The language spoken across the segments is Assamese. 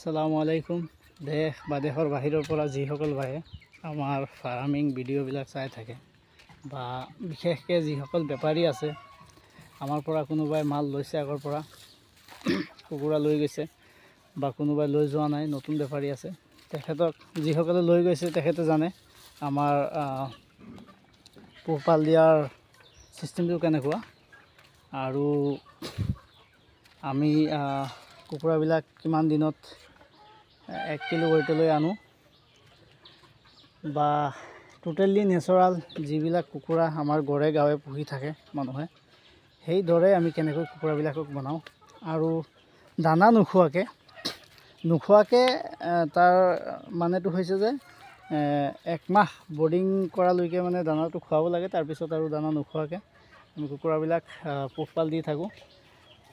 আসসালামু আলাইকুম। দেশ বা দেশৰ বাহিৰৰ পৰা যিসকল ভাইয়ে আমাৰ ফাৰ্মিং ভিডিঅ'বিলাক চাই থাকে বা বিশেষকৈ যিসকল বেপাৰী আছে, আমাৰ পৰা কোনোবাই মাল লৈছে, আগৰ পৰা কুকুৰা লৈ গৈছে বা কোনোবাই লৈ যোৱা নাই, নতুন বেপাৰী আছে, তেখেতক যিসকলে লৈ গৈছে তেখেতে জানে আমাৰ পোহপাল দিয়াৰ ছিষ্টেমটো কেনেকুৱা আৰু আমি কুকুৰাবিলাক কিমান দিনত 1 কিলো ৱেইটলৈ আনো বা টোটেলি নেচাৰেল যিবিলাক কুকুৰা আমাৰ ঘৰে গাঁৱে পুহি থাকে মানুহে, সেইদৰে আমি কেনেকৈ কুকুৰাবিলাকক বনাওঁ আৰু দানা নোখোৱাকৈ তাৰ মানেটো হৈছে যে একমাহ বৰ্ডিং কৰালৈকে মানে দানাটো খুৱাব লাগে, তাৰপিছত আৰু দানা নোখোৱাকৈ আমি কুকুৰাবিলাক পোহপাল দি থাকোঁ।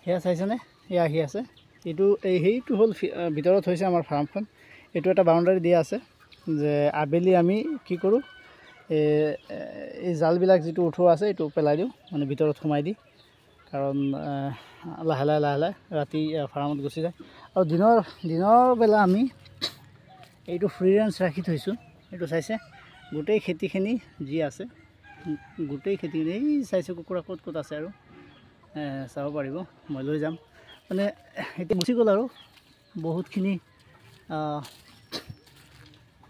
সেয়া চাইছেনে, সেয়া আহি আছে। এইটো এই সেইটো হ'ল ভিতৰত হৈছে আমাৰ ফাৰ্মখন। এইটো এটা বাউণ্ডাৰী দিয়া আছে যে আবেলি আমি কি কৰোঁ, এই জালবিলাক যিটো উঠোৱা আছে এইটো পেলাই দিওঁ, মানে ভিতৰত সোমাই দি, কাৰণ লাহে লাহে লাহে লাহে ৰাতি ফাৰ্মত গুচি যায়। আৰু দিনৰ বেলা আমি এইটো ফ্ৰী ৰেঞ্জ ৰাখি থৈছোঁ। এইটো চাইছে গোটেই খেতিখিনি যি আছে, গোটেই খেতিখিনি এই চাইছে কুকুৰা ক'ত ক'ত আছে আৰু চাব পাৰিব, মই লৈ যাম। মানে এতিয়া গুচি গ'ল আৰু বহুতখিনি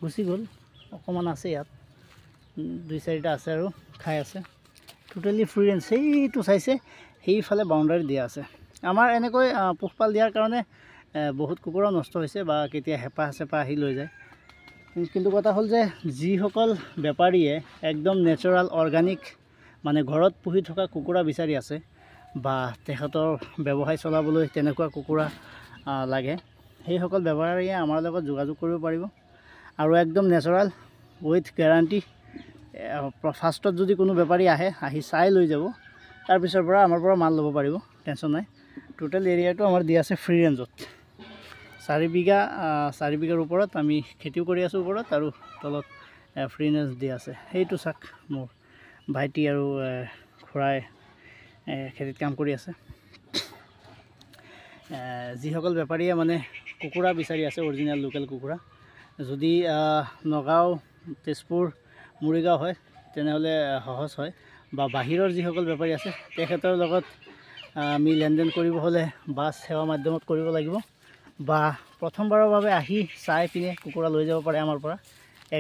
গুচি গ'ল, অকণমান আছে ইয়াত, দুই চাৰিটা আছে আৰু খাই আছে। Totally free range. সেইটো চাইছে সেইফালে বাউণ্ডাৰী দিয়া আছে। আমাৰ এনেকৈ পোহপাল দিয়াৰ কাৰণে বহুত কুকুৰা নষ্ট হৈছে বা কেতিয়া হেঁপাহ চেপা আহি লৈ যায়। কিন্তু কথা হ'ল যে যিসকল বেপাৰীয়ে একদম নেচাৰেল অৰ্গেনিক মানে ঘৰত পুহি থকা কুকুৰা বিচাৰি আছে বা তেখেতৰ ব্যৱসায় চলাবলৈ তেনেকুৱা কুকুৰা লাগে, সেইসকল বেপাৰীয়ে আমাৰ লগত যোগাযোগ কৰিব পাৰিব। আৰু একদম নেচাৰেল উইথ গেৰাণ্টি। ফাৰ্ষ্টত যদি কোনো বেপাৰী আহে, আহি চাই লৈ যাব, তাৰপিছৰ পৰা আমাৰ পৰা মাল ল'ব পাৰিব, টেনশ্যন নাই। টোটেল এৰিয়াটো আমাৰ দিয়া আছে ফ্ৰী ৰেঞ্জত, 4 বিঘাৰ ওপৰত আমি খেতিও কৰি আছোঁ ওপৰত আৰু তলত ফ্ৰী ৰেঞ্জ দিয়া আছে। সেইটো চাক মোৰ ভাইটি আৰু খুৰাই খেতিত কাম কৰি আছে। যিসকল বেপাৰীয়ে মানে কুকুৰা বিচাৰি আছে, অৰিজিনেল লোকেল কুকুৰা, যদি নগাঁও, তেজপুৰ, মৰিগাঁও হয় তেনেহ'লে সহজ হয়, বা বাহিৰৰ যিসকল বেপাৰী আছে তেখেতৰ লগত আমি লেনদেন কৰিব হ'লে বাছ সেৱা মাধ্যমত কৰিব লাগিব, বা প্ৰথমবাৰৰ বাবে আহি চাই পিনে কুকুৰা লৈ যাব পাৰে আমাৰ পৰা।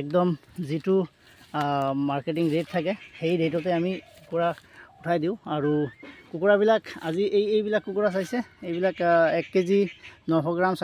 একদম যিটো মাৰ্কেটিং ৰেট থাকে সেই ৰেটতে আমি কুকুৰা উঠাই দিওঁ। আৰু কুকুৰাবিলাক আজি এইবিলাক কুকুৰা চাইছে, এইবিলাক 1 কেজি 900 গ্ৰাম।